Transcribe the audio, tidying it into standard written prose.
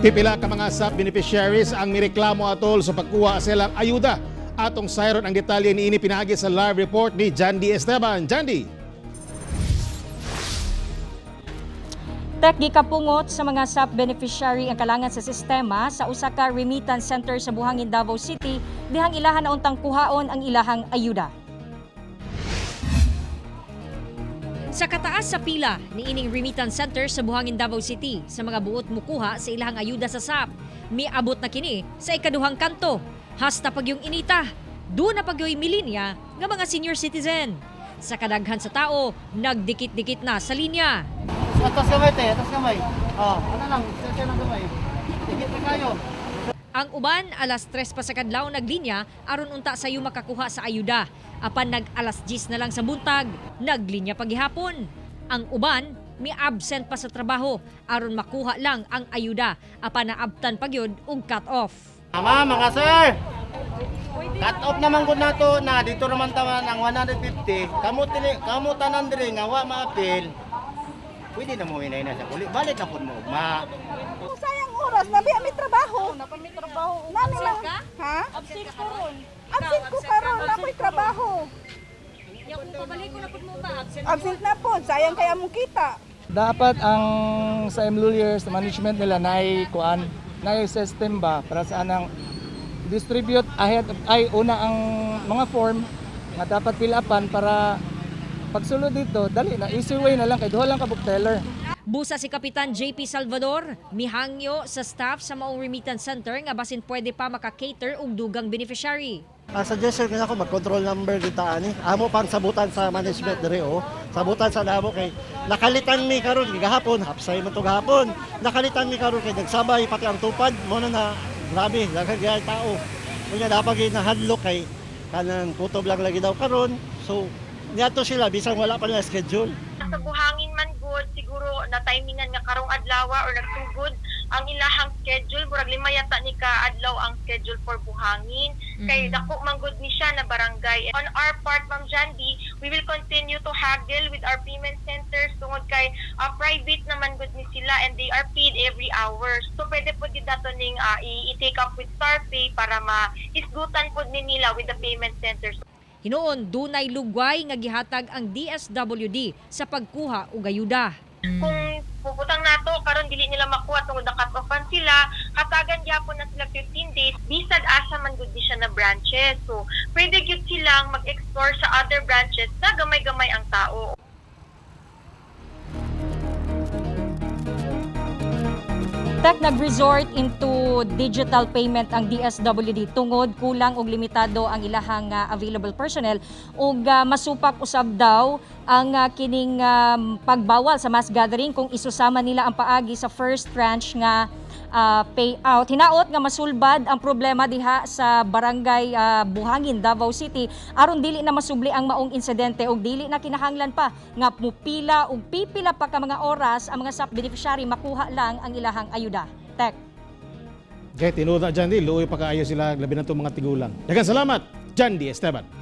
Pipila ka mga SAP beneficiaries ang nireklamo atol sa pagkuha sa ilang ayuda. Atong sayron ang detalye niini pinaagi sa live report ni Jandy Esteban. Jandy! Tek, gikapungot sa mga SAP beneficiary ang kalangan sa sistema sa usa ka remittance center sa Buhangin, Davao City, dihang ilahan na untang kuhaon ang ilahang ayuda. Sa kataas sa pila niining remittance center sa Buhangin, Davao City sa mga buot mukuha sa ilahang ayuda sa SAP, miabot na kini sa ikaduhang kanto. Hasta pagyong inita, duna pa gyoy milinya nga mga senior citizen. Sa kadaghan sa tao, nagdikit-dikit na sa linya. Atas kamay, te. Atas kamay. Oh, ano lang, siya ng kamay. Tigit na kayo. Ang uban, alas 3 pa sa kadlaw naglinya aron unta sayo makakuha sa ayuda. Apan nag alas 10 na lang sa buntag, naglinya pagihapon. Ang uban, mi absent pa sa trabaho aron makuha lang ang ayuda apan naabtan pagyud og cut off. Tama, mga sir. Cut off naman gud nato na dito naman tama ng 150. Kamo tini, kamo tanan diri nga wa maapil. Pwede na mo hinay na sa kuli. Balik na pud mo ugma. Sayang oras, nabi may trabaho. Napa may trabaho. Nani lang. Ha? Absent ko ron. Absent ko karon, na ako'y trabaho. Kung pabalik ko na pud mo ba absent. Absent na po, sayang kaya mong kita. Dapat ang sa MLuliers management nila na kuan na system ba para sa anang distribute ahead of, ay una ang mga form nga dapat fill upan para pagsulod dito dali na, easy way na lang kay duha lang ka book teller. Busa si Kapitan JP Salvador, mihangyo sa staff sa maong remittance center nga basin pwede pa maka-cater og dugang beneficiary. Ang suggestion ko nako, mag-control number dito ani. Amo pang sabutan sa management dire oh. Sabutan sa namo kay nakalitan mi karon gahapon, hapsay man to gahapon. Nakalitan mi karon kay nagsabay pati ang tupad mo na na grabe daghan gyud tao. Unya dapat gyud nahadlok kay kanang kutob lang lagi daw karon. So niadto sila bisan wala pa nila schedule. Sa Buhangin man gud siguro na timingan nga karong adlaw or nagsugod ang ilahang schedule, murag lima yata ni ka adlaw ang schedule for Buhangin kay dako man gud ni siya na barangay. On our part, Ma'am Jandy, we will continue to haggle with our payment centers tungod kay private naman gud ni sila and they are paid every hour, so pwede po gid nato ning i-take up with Starpay para ma-isgutan pod ni nila with the payment centers. Hinuon dunay lugway nga gihatag ang DSWD sa pagkuha og ayuda. Kung puputang nato karon dili nila makuha tungod na cut offan sila, hatagan gyapon na sila 15 days bisag asa man gud ni siya na branches, so pwede gyud silang mag-explore sa other branches na gamay-gamay ang tao. Tek, nag-resort into digital payment ang DSWD tungod kulang og limitado ang ilahang available personnel ug masupak usab daw ang kining pagbawal sa mass gathering kung isusama nila ang paagi sa first tranche nga payout. Hinaot nga masulbad ang problema diha sa barangay Buhangin, Davao City aron dili na masubli ang maong insidente ug dili na kinahanglan pa nga mupila ug pipila pa ka mga oras ang mga SAP beneficiary makuha lang ang ilahang ayuda. Tek. Okay, tinuod na, Jandy, luoy pa kaayo sila, labi na itong mga tigulang. Daghang salamat, Jandy Esteban.